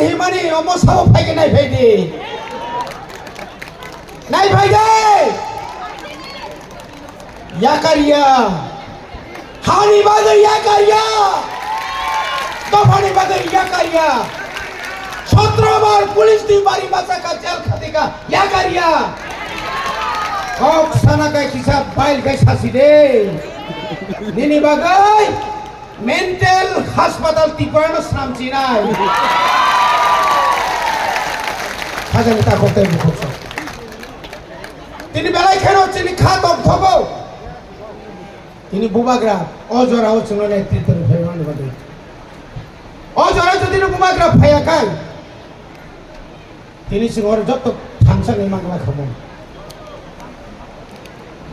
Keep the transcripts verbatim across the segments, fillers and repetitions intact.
Himani omo sabo phaikhe naiphai di. Naiphai di. Yakarya. Hani bagwi yakarya. Dophani bagwi yakarya. Sotro bar police ni bari machaka jel khatika yakarya. Kok sana kai kisa bail kai sasi de. Nini bagwi mental hospital Tripura no swnam chinai. Hajani ta kokte bukhuk so. Tini belai kheno chini kha tok thogo. Tini bubagra, o jora o chwngno netritwni phaimani bagwi. O jora jodi no bubagra phaiya kai, tini chwng oro joto thansa ni mangla khamo.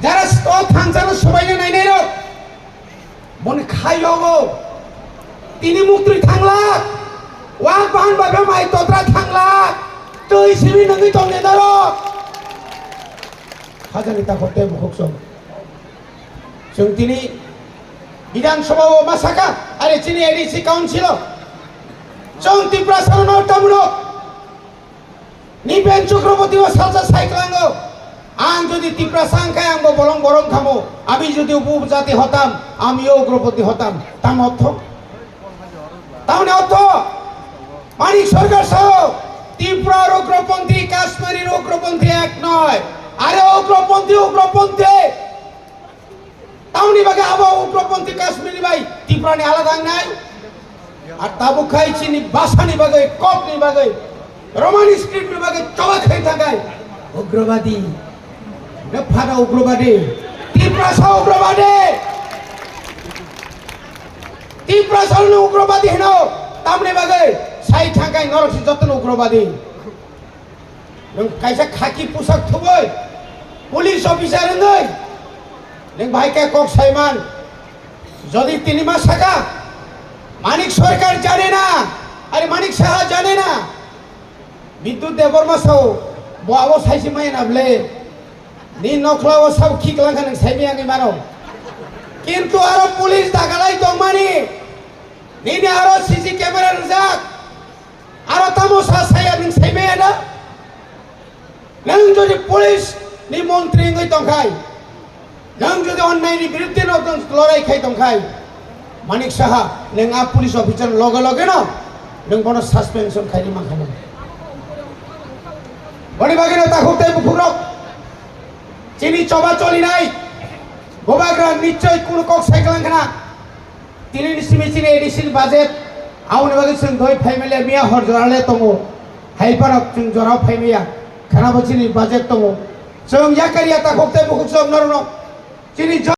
Jara o thansa no sobaina nainai rok, boni khayogo, tini muktwi thanglak, wak bahan bai mai totra thanglak, twi simi nungwi tongnai norok. Hajani ta khote bukhuk song. Chwng tini Bidhan Sabha o ma saka, are chini A D C council o. Chwng Tiprasa no tamno. Nipen Chakraborty o salsa sai klango. Ang jodi Tiprasa ang khai ang bo bolong borong khamo. Ami jodi upu jati hotam, ami o Ugrapoti hotam. Tam otho. Tamni otho. Manik Sarkar sao. Tripura Ugraponthi, Kashmir Ugraponthi ek noi. Are Ugraponthi, Ugraponthi. Tamni bagwi abo Ugraponthi Kashmir ni bai Tripura ni alada wngnai? Ar tabuk khai chini bhasha ni bagwi, kok ni bagwi, Roman script ni bagwi choba khai thakai ugrobadi. Ne phada ugrobadi. Tiprasa ugrobadi. Tiprasa no ugrobadi hino. Tamni bagwi sai thakai norok si jotono ugrobadi. Nwng kaisa khaki pusak thubui, police officer wngwi, nwng bahai khe kok saiman. Jodi tini ma saka, Manik Sarkar jane na, are Manik Saha jane na, Bidyut Debbarma sao, bo abo saisi maya na ble, ni nokhla o sao khiklang kha nwng saimaya wngwi mano. Kintu aro police dagalai tongmani, nini aro C C camera rwjak, aro tamo sa saya nwng saimaya na? Nwng jodi police ni montri wngwi tongkhai, nwng jodi onnai ni biruddhe no nwng lorai khai tongkhai, Manik Saha, nwng a police officer loge loge no nwng bono suspension khaidi mankha. Boni bagwi no takhuk tei bukhuk rok chini choba cholinai bubagra nichoi kunu kok sai klang khna. Tini ni simi chini A D C ni budget, aboni bagwi chwng doi phaimaliya miya hor jora le tongo. Hai phano chwng jorao phaimaya. Khana bo chini budget tongo. Chwng yakarya takhuk tei bukhuk chwng norokno. Chini